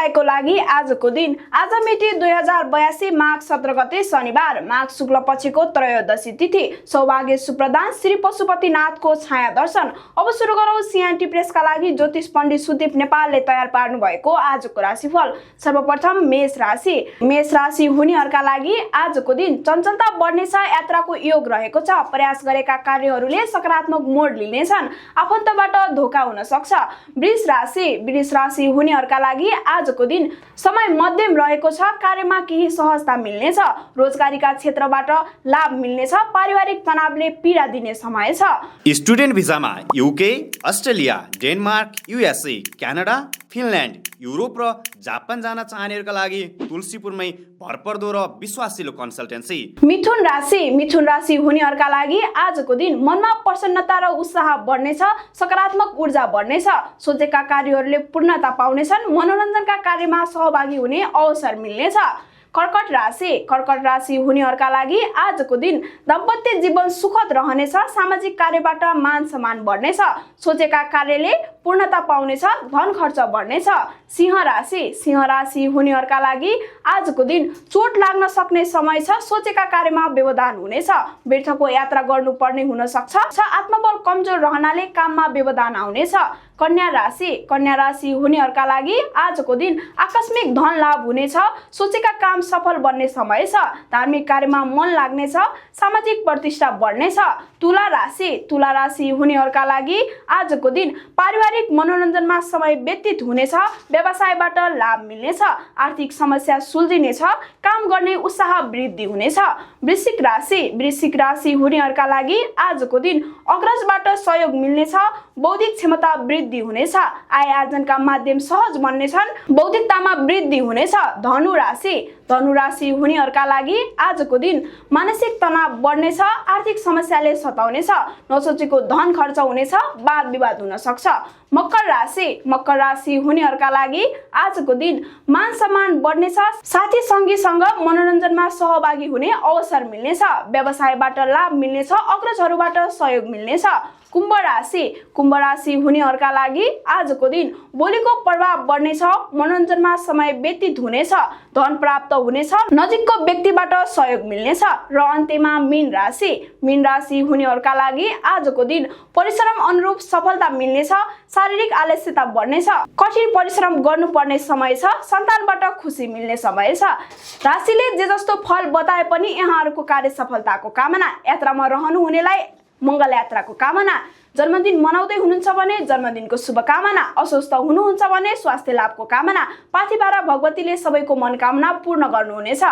तपाईँको लागि आजको दिन आज मिति 2082 माघ 17 गते शनिबार माघ शुक्ल पक्षको त्रयोदशी तिथि सौभाग्य सुप्रदान श्री पशुपतिनाथको छाया दर्शन। अब सुरु गरौँ सिएनटी प्रेसका लागि ज्योतिष पण्डित सुदीप नेपालले तयार पार्नु भएको आजको राशिफल। सर्वप्रथम मेष राशि हुनेहरूका लागि आजको दिन चञ्चलता बढ्नेछ, यात्राको योग रहेको छ। प्रयास गरेका कार्यहरूले सकारात्मक मोड लिनेछन्, आफन्तबाट धोका हुन सक्छ। वृष राशि हुनेहरूका लागि आजको दिन समय मध्यम रहेको छ, कार्यमा केही सहजता मिल्नेछ, रोजगारीका क्षेत्रबाट लाभ मिल्नेछ, पारिवारिक तनावले पीडा दिने समय छ। स्टुडेन्ट भिजामा UK, Australia, Denmark, USA, Canada, Finland, Europe र जापान जान चाहनेहरूका लागि तुलसीपुरमै भरपर्दो र विश्वासिलो कन्सल्टेन्सी। मिथुन राशि हुनेहरूका लागि आजको दिन मनमा प्रसन्नता र उत्साह बढ्नेछ, सकारात्मक ऊर्जा बढ्नेछ, सोचेका कार्यहरूले पूर्णता पाउनेछन्, मनोरञ्जनका कार्यमा सहभागी हुने अवसर मिल्नेछ। कर्कट राशि हुनेहरूका लागि आजको दिन दाम्पत्य जीवन सुखद रहनेछ, सामाजिक कार्यबाट मान सम्मान बढ्नेछ, सोचेका कार्यले पूर्णता पाउनेछ, धन खर्च बढ्नेछ। सिंह राशि हुनेहरूका लागि आजको दिन चोट लाग्न सक्ने समय छ, सोचेका कार्यमा व्यवधान हुनेछ, व्यर्थको यात्रा गर्नुपर्ने हुन सक्छ, आत्मबल कमजोर रहनाले काममा व्यवधान आउनेछ। कन्या राशि हुनेहरूका लागि आजको दिन आकस्मिक धन लाभ हुनेछ, सोचेका काम सफल बन्ने समय छ, धार्मिक कार्यमा मन लाग्नेछ, सामाजिक प्रतिष्ठा बढ्नेछ। तुला राशि हुनेहरूका लागि आजको दिन पारिवारिक मनोरञ्जनमा समय व्यतीत हुनेछ, व्यवसायबाट लाभ मिल्नेछ, आर्थिक समस्या सुल्झिनेछ, काम गर्ने उत्साह वृद्धि हुनेछ। वृश्चिक राशि हुनेहरूका लागि आजको दिन अग्रजबाट सहयोग मिल्नेछ, बौद्धिक क्षमता वृद्धि हुनेछ, आय आर्जनका माध्यम सहज बन्नेछन्, बौद्धिकतामा वृद्धि हुनेछ। धनु राशि हुनेहरूका लागि आजको दिन मानसिक तनाव बढ्नेछ, आर्थिक समस्याले सताउनेछ, नसोचेको धन खर्च हुनेछ, वाद विवाद हुन सक्छ। मकर राशि हुनेहरूका लागि आजको दिन मान सम्मान बढ्नेछ, साथी सङ्गीसँग मनोरञ्जनमा सहभागी हुने अवसर मिल्नेछ, व्यवसायबाट लाभ मिल्नेछ, अग्रजहरूबाट सहयोग मिल्नेछ। कुम्भ राशि हुनेहरूका लागि आजको दिन बोलीको प्रभाव बढ्नेछ, मनोरञ्जनमा समय व्यतीत हुनेछ, धन प्राप्त हुनेछ, नजिकको व्यक्तिबाट सहयोग मिल्नेछ। र अन्त्यमा मीन राशि हुनेहरूका लागि आजको दिन परिश्रम अनुरूप सफलता मिल्नेछ, शारीरिक आलस्यता बढ्नेछ, कठिन परिश्रम गर्नुपर्ने समय छ, सन्तानबाट खुसी मिल्ने समय छ। राशिले जे जस्तो फल बताए पनि यहाँहरूको कार्य सफलताको कामना, यात्रामा रहनुहुनेलाई मङ्गल यात्राको कामना, जन्मदिन मनाउँदै हुनुहुन्छ भने जन्मदिनको शुभकामना, अस्वस्थ हुनुहुन्छ भने स्वास्थ्य लाभको कामना, पाथिभरा भगवतीले सबैको मनोकामना पूर्ण गर्नुहुनेछ।